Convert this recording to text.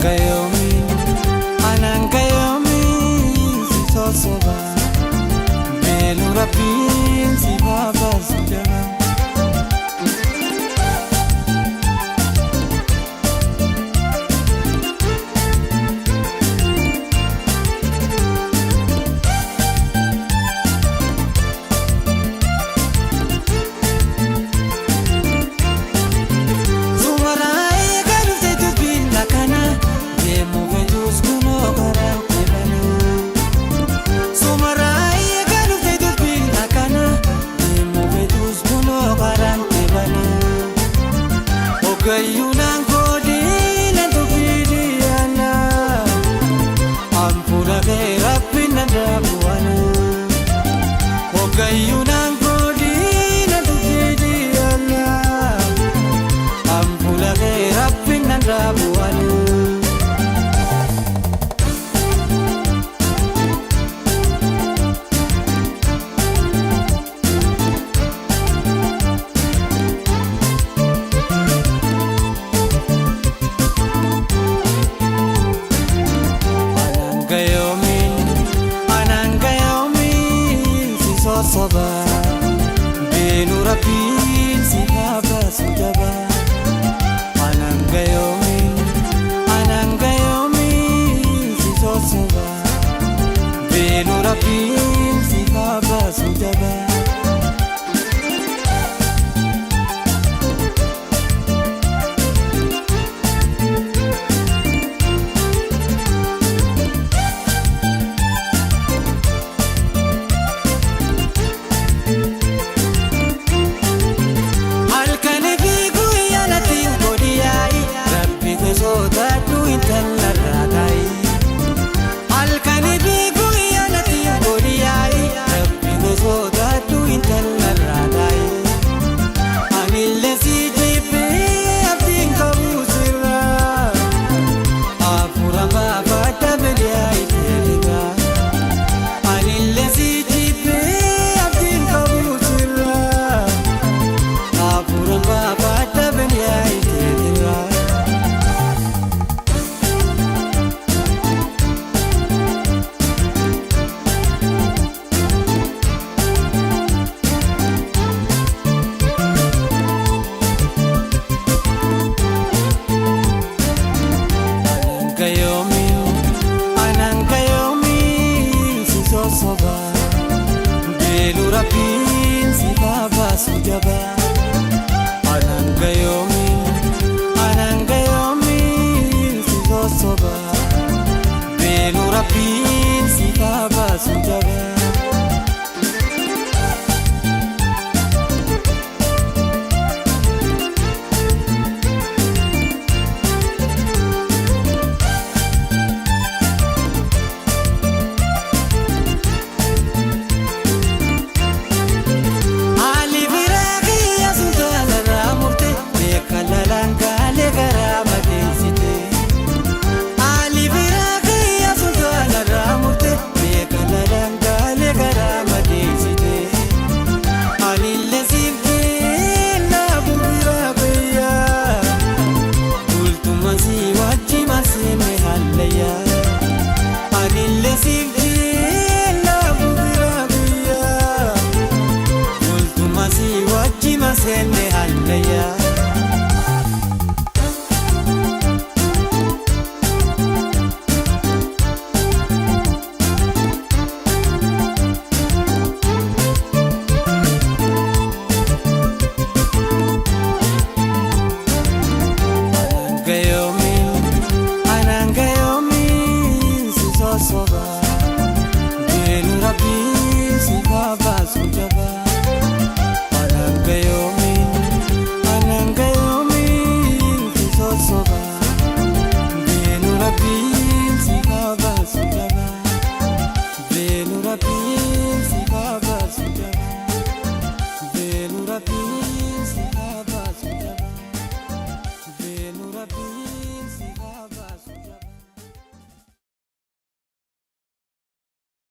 Anangayomi, anangayomi, si sosoba. Beelu Rabbiin si baabasu jaba. Sumarraa eegaa dhufte dubbiin akkana deemuu feetus kunoo karaa deemana. Sumarraa eegaa dhufte dubbiin akkana deemuu feetus kunoo karaa deemana. Ogayyuu naan koodii naan dubbii dhiyaana ampuula kee rabbi na daabu'ana. Ogayyuu naan koodii naan dubbii dhiyaana. Ampuula kee rabbi na daabu'ana. Anangayomin, anangayomin, si sosoba. Beelu Rabbiin si baabasu jaba. Anangayomin, anangayomin, si sosoba. Beelu Rabbiin si baabasu jaba. Halkanii fi guyyaa natti godhiyaayi Rabbi gosootadhu intalarraa taayi. Halkanii fi guyyaa natti godhiyaayi Rabbi gosootadhu intalarraa taayi. Anillee si jibbee abdiin qabu sirraa hafuura baafadha biliyaa iteeligaa. Anillee si jibbee abdiin qabu sirraa. Hafuura baafadha biliyaa iteeligaa. Anangayomi, anangayomi, si sosoba. Beelu Rabbiin si baabasu jaba. Anangayomi, anangayomi, si sosoba. Beelu Rabbiin si baabasu jaba. Ali biraa kiyya sultaana raamurte beeka lalaan gaalee garaa madeessite. Ali biraa kiyya sultaana raamurte beeka lalaan gaalee garaa madeessite. Anillee siif kenna biraa kiyya bultuma si wajji maseene hallayya. Anillee siif kenna biraa kiyya. Bultuma si wajji maseene hallayya. Anangayomin, anangayomin, si sosoba. Beelu Rabbiin si baabasu jaba. Anangayomin, anangayomin, si sosoba. Beelu Rabbiin si baabasu jaba. Beelu Rabbiin si baabasu jaba. Beelu Rabbiin.